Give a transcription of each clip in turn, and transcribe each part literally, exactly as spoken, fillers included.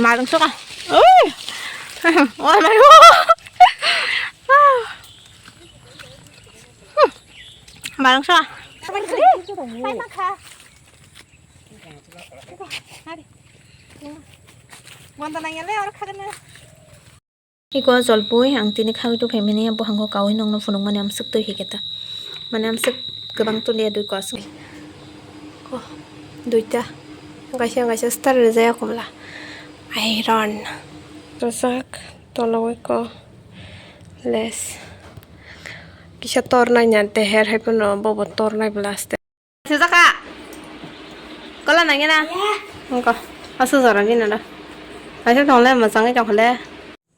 Marung soka. Oi. Oh my God. Marung soka. Iko jolpui ang tini khagwi tongphaimani, buphangko kaui nokno phunukmani amswk twi hikhe ta. Mane amswk kwbang tuliya dui ko aswk. Ko duita. Kaisa kaisa star rijaya komla. Iron. Rojak tologoi ko les. Kisa tor naina deher hai phano bobo tor nai bwla aste. Sejaka. Kola nangya na? Engko. Asu jora bina da. Asu tongle masang jokle.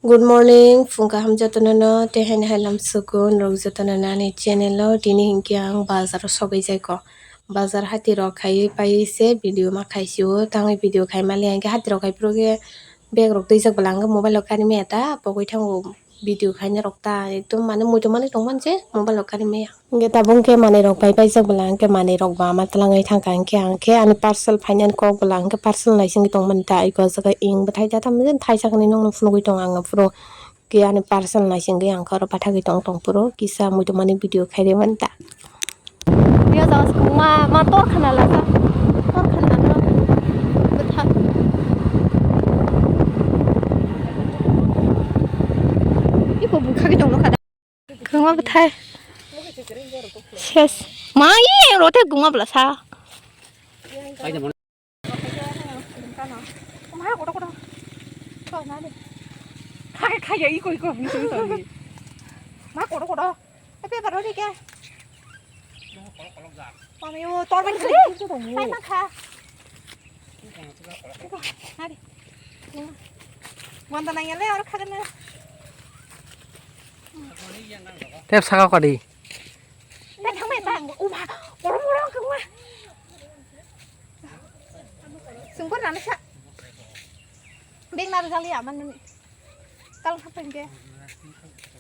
Good morning, phung kaham jotono no, tei haino hai lam sukun rok jotono no ani channel o. Tini hinkhe ang bazar o sogwi jai ko. Bazar hati rok khaiwi paiwi se video ma khaisio. Tangwi video khai mali hinkhe hati rok khai phuru khe bag rok twijak bwla ang mobile o kari maya ta pogwi thango. Video khaina rok ta ekdom mane muitu mani tongmani je mobile o kari maya. Hingke tabuk hingke manui rok pai paijak bwla hingke manui rok ba ma twlangwi thangkha hingke hingke ani parcel phainani kok bwla hingke parcel naisingwi tongmani ta iko jaga ing bwthai ta tamo jani thaisa hwnwi nokno phunugwi tongo ang aphuru ke ani parcel naisingwi ang khe oro pathagwi tong tong phuru kisa muitu mani video khairwi mani ta. Bia jaga se ma ma tor khana lasa tor khana no bwthak iko bwkhagwi tongno khada. Kwma bwthai. Ses. Ma, i, rothe guma bwla sa. Ma, koto, koto. Khaya, khaya, iko, iko, iko, iko. Ma, koto, koto. Tapi apa roti ke? Mami, oh, tor bani kali. Hai, ma kha. Hari. Wanda nang ya le, oro kha gana. Tep saka kadi. Tep thang mai ta. Uma, oro moro kangma. Sungkor nana sa. Beng nara jali aman nani. Kal khapeng ke.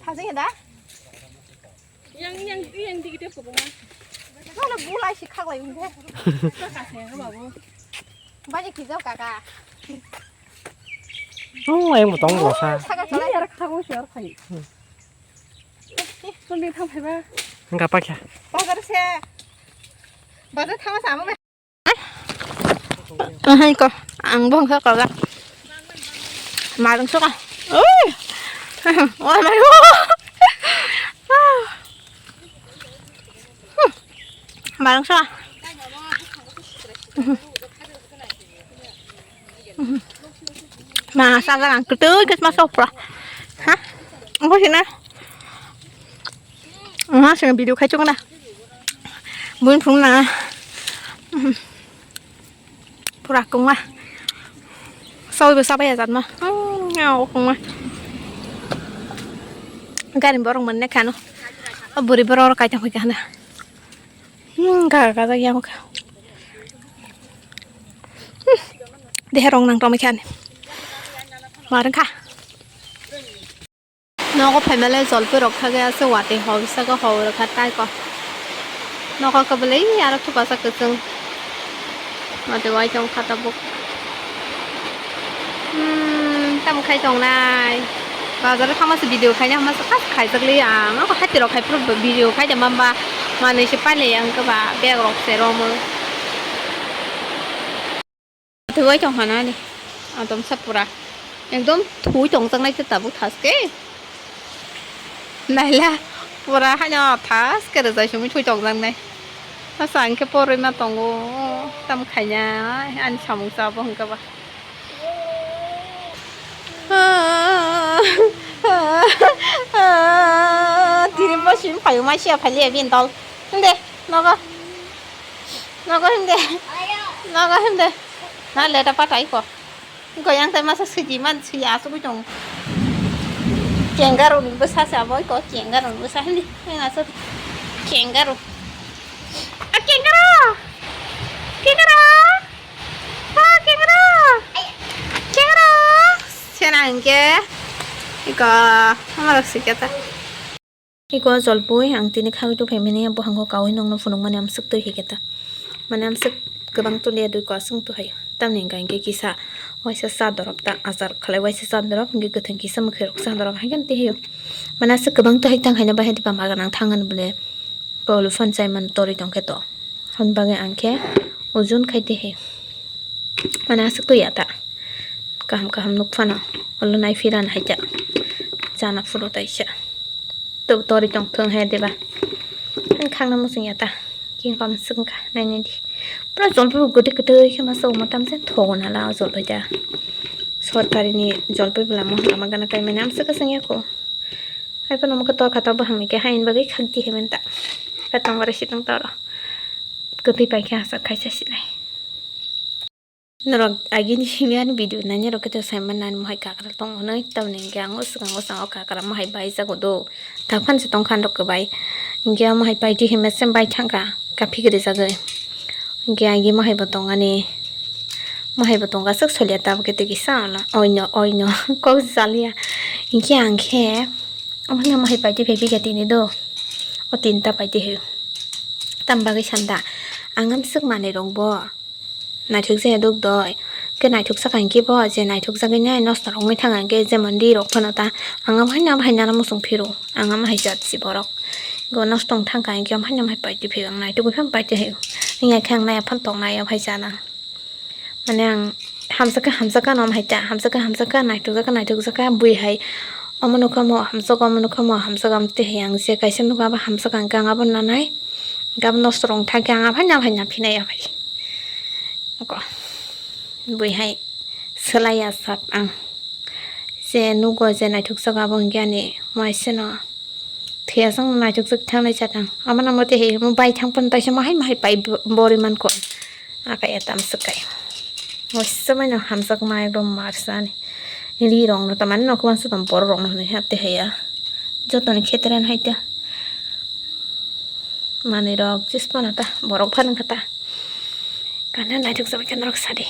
Thajeng ya da? Yang, yang, yang digi tep kobong. Mana bulai si khaklai ungke. Kaka se ha babu. Baje kijau kaka. Oh, yang motong losa. Saka chalai. Ini arak thago si arak khai. Sundi thang phaiba. Enggak apa kya? Bazar se. Bazar thang sama. Ahai ko, ang bong kha ko ga. Marung soka. Oi. Oh my God. Marung soka. Ma sa ga ang kutu ke ma sopra. Ha? Ang ko sina. Aha, sini video khai chukna. Buin phung na. Pura kungma. Sawi bo sabai ajat ma. Hmm, ngao kungma. Gari borok manne khano. O buri borok kai tang kha na. Hmm, ga ga ga yang kha. Hmm. Dehe rong nang tong kha ni. Marang kha. Nogo phaimale jolpui rok thagwi aswk watwi hor saka hor kha tai ko. Nogo kwbwlwi aro thupasa kwchwng. Watwi wai tong kha tabuk. Hmm, tamo khai tongnai. Bazar o thangma se video khaina hwnma se khas khaijak li ang. Nogo hati rok khai phuru video khai de mamba manwi se pailai ang khe ba bag rok se romo. Thwi tong hana ni. Atom sa pura. Ekdom thwi tong jaknai khe tabuk thaske. Naila pura haino thaske rwjai simi thwi tong jaknai. Asa ang khe porwi ma tongo. Tam khaina ani samung cha bo hwnkhe ba. Tini bo simi phaio ma sia phaliya bini dol. Himde nogo. Nogo himde. Nogo himde. Na leta patai ko. Ko yang tai masa siji man si asugui tong. Kangaroo ni bwsa sa boi ko kangaroo ni bwsa hindi. Yang asuk kangaroo. A kangaroo. Kangaroo. A kangaroo. Kangaroo. Sena hingke. Iko amarok siketa. Iko jolpui ang tini khagwi tongphaimani, buphangko kaui nokno phunukmani amswk twi hikhe ta. Mane amswk kwbang tuliya dui ko aswk twi haio. Tamni hwnkha hinkhe kisa waisa cha dorop ta achar khlai waisa cha dorop hinkhe kwthwng kisa mwkhwirok cha dorop haikhe tei hio. Mane aswk kwbang to hai tang haino bahai diba maga nang thang hwn bole kolu phan chai man torwi tong khe to. Hwn bagwi ang khe ojon khai tei hio. Mane aswk to ya ta. Kaham kaham nuk phano. Olo nai phiran hai ta. Chana phuru taisa. To tori tong thung he diba. Ang khangna muchung ya ta. King kam sung ka nai nai di. Pura jolpui bo gudi gudi khe masa uma tam se thogo na la jolpui da. Sorkari ni jolpui bwla mo lama gana kai mane amsa ka sung ya ko. Hai pano mo ka tor khata bahang ni ke hain bagwi khak di he men ta. Ka tong bare si tong toro. Kwtwi pai khe asa khaisa sinai. Norok agini simi ani video nai norok khe to saiman nani mohai kakra tong hwnwi tamni hwnkhe ang o swkango swkango kakra mohai bai jago do. Taphang se tong kha norok kwbai. Hwnkhe o mohai paiti hinma se bai thangkha kaphi gri jagwi. Hwnkhe agi mohai bo tong ani. Mohai bo tong aswk solia tabuk khe twi kisa ono oino oino kok jaliya. Hwnkhe ang khe omo hwnna mohai paiti phai phikha tini do. O tinta paiti hw. Tam bagwi sanda ang amswk manwi rok bo. Naithok je duk doi. Khe naithok saka hinkhe bo je naithok jagwi nai nosto rok wngwi thang hinkhe jemon ri rok phano ta ang abo haino abo haino muchung phiro ang amo hai jat si borok. Go nosto wng thang kha hinkhe amo haino amo hai paiti phio ang naithok phano paiti hai. Wngya khe ang nai aphano tong nai abo hai jana. Mane ang hamjak kha hamjak kha no amo hai ta hamjak kha hamjak kha naithok jak kha naithok jak kha bui hai. Omo nukha mo hamjak omo nukha mo hamjak am twi hai ang je kaisa nukha abo hamjak ang khe ang abo nanai. Gabno swrwng thangkhe ang aphai nang hai nang phinai aphai. Ako. Bui hai swlai ya sak ang. Je nugo je naithok sak abo hwnkhe ani maiseno. Thwiya jang naithok sak thangnai chatang. Amana mote he mo bai thang pon taisa mahai mahai pai bo-, bori man ko. Aka ya tam swkai. Mo swmai no hamjak ma ekdom marsani. Ri rong no tamani no kwbang swtang borok rok no hwnwi hapte haya. Jotoni kheteran hai ta. Manwi rok jis phano ta borok phano kha ta. Kana naithok jabai khe norok sadi.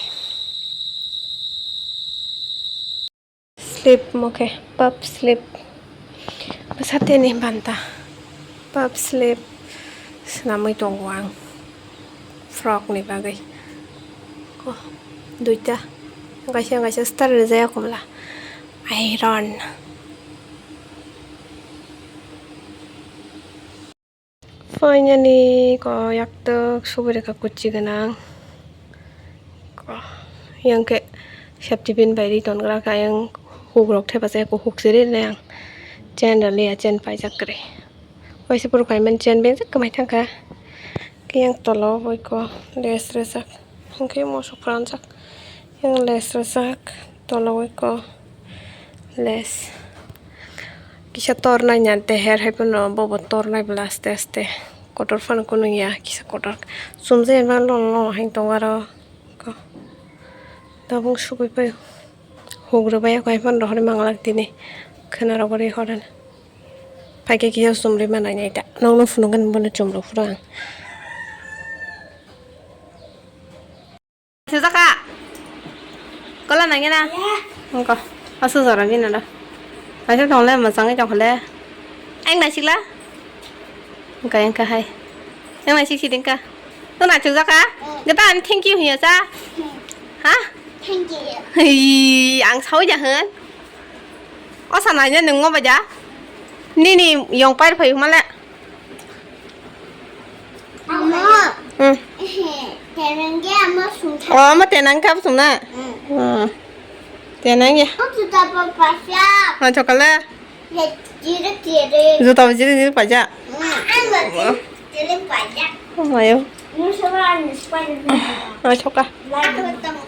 Sleep mokhe puff sleep. Bwsateni banta puff sleep swnamwi tongo ang frock ni bagwi. Ko duita kaisa kaisa star rijaya komla iron. Finally ko yaktuk subui rwkha kuchi gwnang. Ko yang khe safety pin bai ri ton gra kha yang huk rok thepa se ko huk se ri le ang chain rw liya chain paijak kwrwi. Waisa phuru kaiman chain beng jak kwmai thang kha. Khe yang tola o bai ko lace rwjak hwnkhe mosok pranjak. Yang lace rwjak, tola o eko lace. Kisa tornai nya teher hai phano bobo tornai bwla aste aste. Kotor phano kunui ya, kisa kotor. Chumjai ma long long hai tongo aro. Ko. Tabuk sugui pai. Hugrwbai ako hai phano rohorwi manglak tini. Khwna rogo ri hor. Phaikhe kisa chumrwi manai nai ta. Nokno phunukgani bono chumrw phuru ang. Sujaka. Kola nangya na? Engko. Asu jora bina da. Asu tongle masang jong khole. Eng na sikla. Engka engka hai. Eng na sik sidingka. To na sujaka. Gata ani thank you hiya sa. Ha? Thank you. Hi, ang sau ja hen. Osa nanya nung mo baja. Nini yong pair phai male. Amo. Hmm. Tenang ge amo sungkha. Oh, amo tenang kap sungna. Hmm. Hmm. Tenang ya. Oh, juta pa pasa. Oh, chokala. Ya, jiri jiri. Juta jiri jiri paja. Hmm. Ano jiri jiri paja. Oh, ayo. Musuh kan Spiderman. Oh, choka. Aku tong.